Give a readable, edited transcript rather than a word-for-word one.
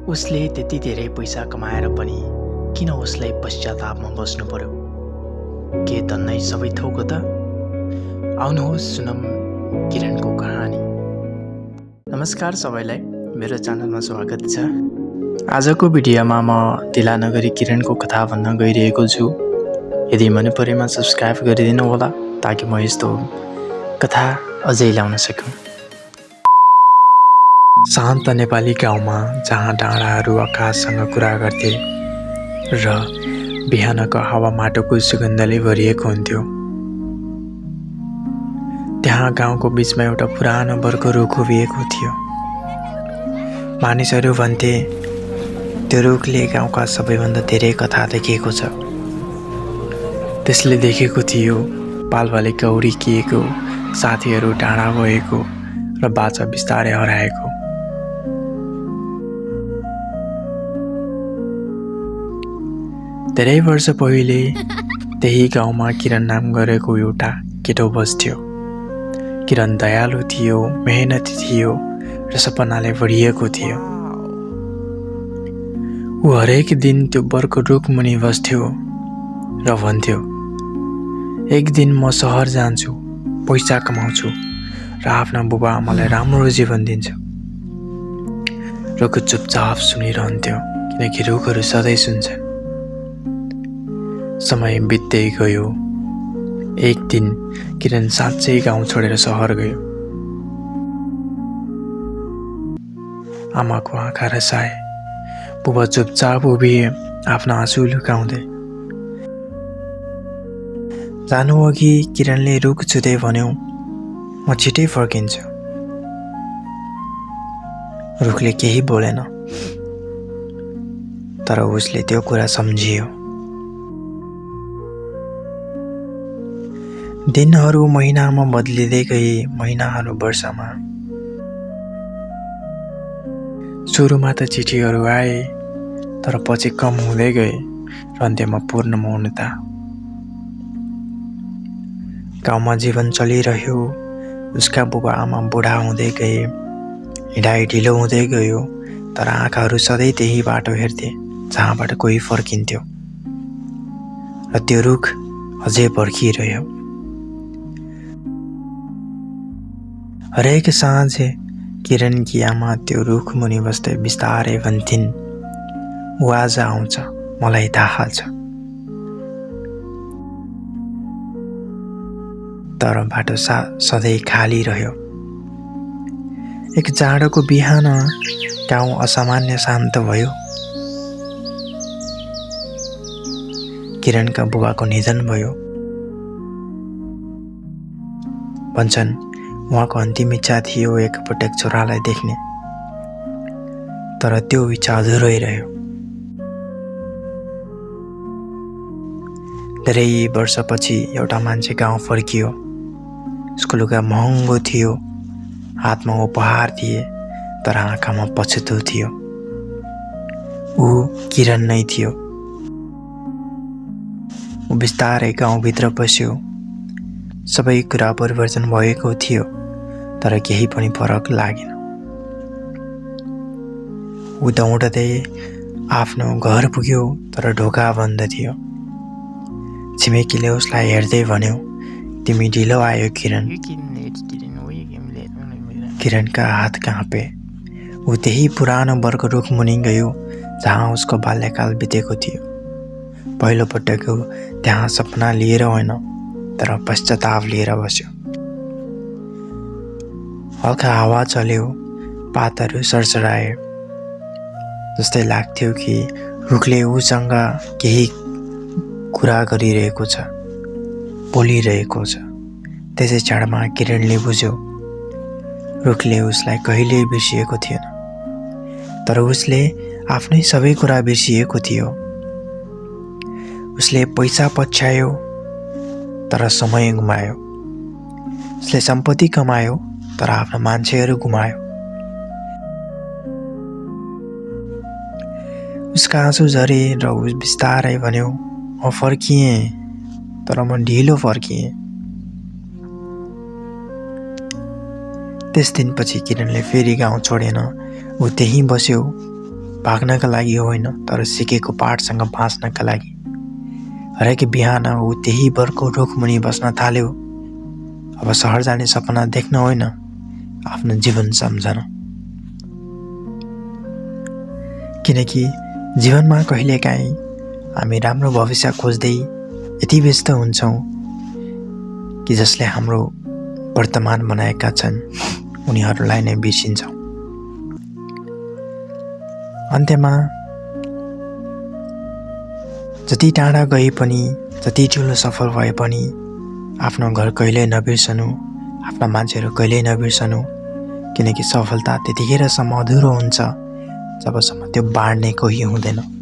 उसले त्यति धेरै पैसा कमाएर पनि किन उसलाई पश्चातापमा बस्नु पर्यो? के धन्नै सबै थोक हो त? आउनुहोस् सुनम किरणको कहानी। नमस्कार सबैलाई, मेरो च्यानलमा स्वागत छ। आजको भिडियोमा म ढिला नगरी किरणको कथा भन्न गइरहेको छु। यदि मन परेमा सब्स्क्राइब गरिदिनु होला ताकि म यस्तो कथा अझै ल्याउन सकौँ। शान्त नेपाली गाउँमा जहाँ डाँडाहरू आकाशसँग कुरा गर्थे र बिहानको हावा माटोको सुगन्धले भरिएको हुन्थ्यो, त्यहाँ गाउँको बीचमा एउटा पुरानो बरको रुख उभिएको थियो। मानिसहरू भन्थे त्यो रुखले गाउँका सबैभन्दा धेरै कथा देखेको छ। त्यसले देखेको थियो बालबालिका हुर्किएको, साथीहरू टाढा भएको र बाचा बिस्तारै हराएको। धेरै वर्ष पहिले त्यही गाउँमा किरण नाम गरेको एउटा केटो बस्थ्यो। किरण दयालु थियो, मेहनती थियो र सपनाले भरिएको थियो। ऊ हरेक दिन त्यो बरको रुख मुनि बस्थ्यो र भन्थ्यो, एक दिन म सहर जान्छु, पैसा कमाउँछु र आफ्ना बुबा आमालाई राम्रो जीवन दिन्छु। रुख चुपचाप सुनिरहन्थ्यो, किनकि रुखहरू सधैँ सुन्छन्। समय बित्दै गयो। एक दिन किरण साँच्चै गाउँ छोडेर सहर गयो। आमाको आँखा रसाए, बुबा चुपचाप उभिए, आफ्ना आँसु लुकाउँदै। जानु अघि किरणले रुख छुँदै भन्यो, म छिटै फर्किन्छु। रुखले केही बोलेन, तर उसले त्यो कुरा सम्झियो। दिनहरू महिनामा बदलिँदै गए, महिनाहरू वर्षमा। सुरुमा त चिठीहरू आए, तर पछि कम हुँदै गए र अन्त्यमा पूर्णमा हुन त। गाउँमा जीवन चलिरह्यो। उसका बुबा आमा बुढा हुँदै गए, हिँडाइ ढिलो हुँदै गयो, तर आँखाहरू सधैँ त्यही बाटो हेर्थे जहाँबाट कोही फर्किन्थ्यो। र त्यो रुख अझै पर्खिरह्यो। हरेक साँझ किरणकी आमा त्यो रुख मुनि बस्दै बिस्तारै भन्थिन्, ऊ आज आउँछ, मलाई थाहा छ। तर बाटो सधैँ खाली रह्यो। एक जाडोको बिहान गाउँ असामान्य शान्त भयो। किरणका बुबाको निधन भयो। भन्छन् उहाँको अन्तिम इच्छा थियो एकपटक छोरालाई देख्ने, तर त्यो इच्छा अधुरै रह्यो। धेरै वर्षपछि एउटा मान्छे गाउँ फर्कियो। उसको लुगा महँगो थियो, हातमा उपहार थिए, तर आँखामा पछुतो थियो। ऊ किरण नै थियो। ऊ बिस्तारै गाउँभित्र पस्यो। सबै कुरा परिवर्तन भएको थियो, तर केही पनि फरक लागेन। ऊ दौडदै आफ्नो घर पुग्यो, तर ढोका बन्द थियो। छिमेकीले उसलाई हेर्दै भन्यो, तिमी ढिलो आयो किरण। किरणका हात काँपे। ऊ त्यही पुरानो बरको रुख मुनि गयो जहाँ उसको बाल्यकाल बितेको थियो। पहिलो पटक त्यहाँ सपना लिएर होइन, तर पश्चाताप लिएर बस्यो। हल्का हावा चल्यो, पातहरू सरसराए, जस्तै लाग्थ्यो कि रुखले उसँग केही कुरा गरिरहेको छ, बोलिरहेको छ। त्यसै क्षणमा किरणले बुझ्यो रुखले उसलाई कहिल्यै बिर्सिएको थिएन, तर उसले आफ्नै सबै कुरा बिर्सिएको थियो। उसले पैसा पछ्यायो, तर समय गुमायो। उसले सम्पत्ति कमायो, तर आफ्नो मान्छेहरू गुमायो। उसका आँसु झरे र उस बिस्तारै भन्यो, म फर्किएँ, तर म ढिलो फर्किएँ। त्यस दिनपछि किरणले फेरि गाउँ छोडेन। ऊ त्यहीँ बस्यो, भाग्नका लागि होइन, तर सिकेको पाठसँग बाँच्नका लागि। हरेक बिहान ऊ त्यही बरको रुखमुनि बस्न थाल्यो। अब सहर जाने सपना देख्न होइन, आफ्नो जीवन सम्झन। किनकि जीवनमा कहिलेकाहीँ हामी राम्रो भविष्य खोज्दै यति व्यस्त हुन्छौँ कि जसले हाम्रो वर्तमान बनाएका छन् उनीहरूलाई नै बिर्सिन्छौँ। अन्त्यमा जति टाढा गए पनि, जति ठुलो सफल भए पनि आफ्नो घर कहिल्यै नबिर्सनु, आफ्ना मान्छेहरू कहिल्यै नबिर्सनु। किनकि सफलता त्यतिखेरसम्म अधुरो हुन्छ जबसम्म त्यो बाँड्ने कोही हुँदैन।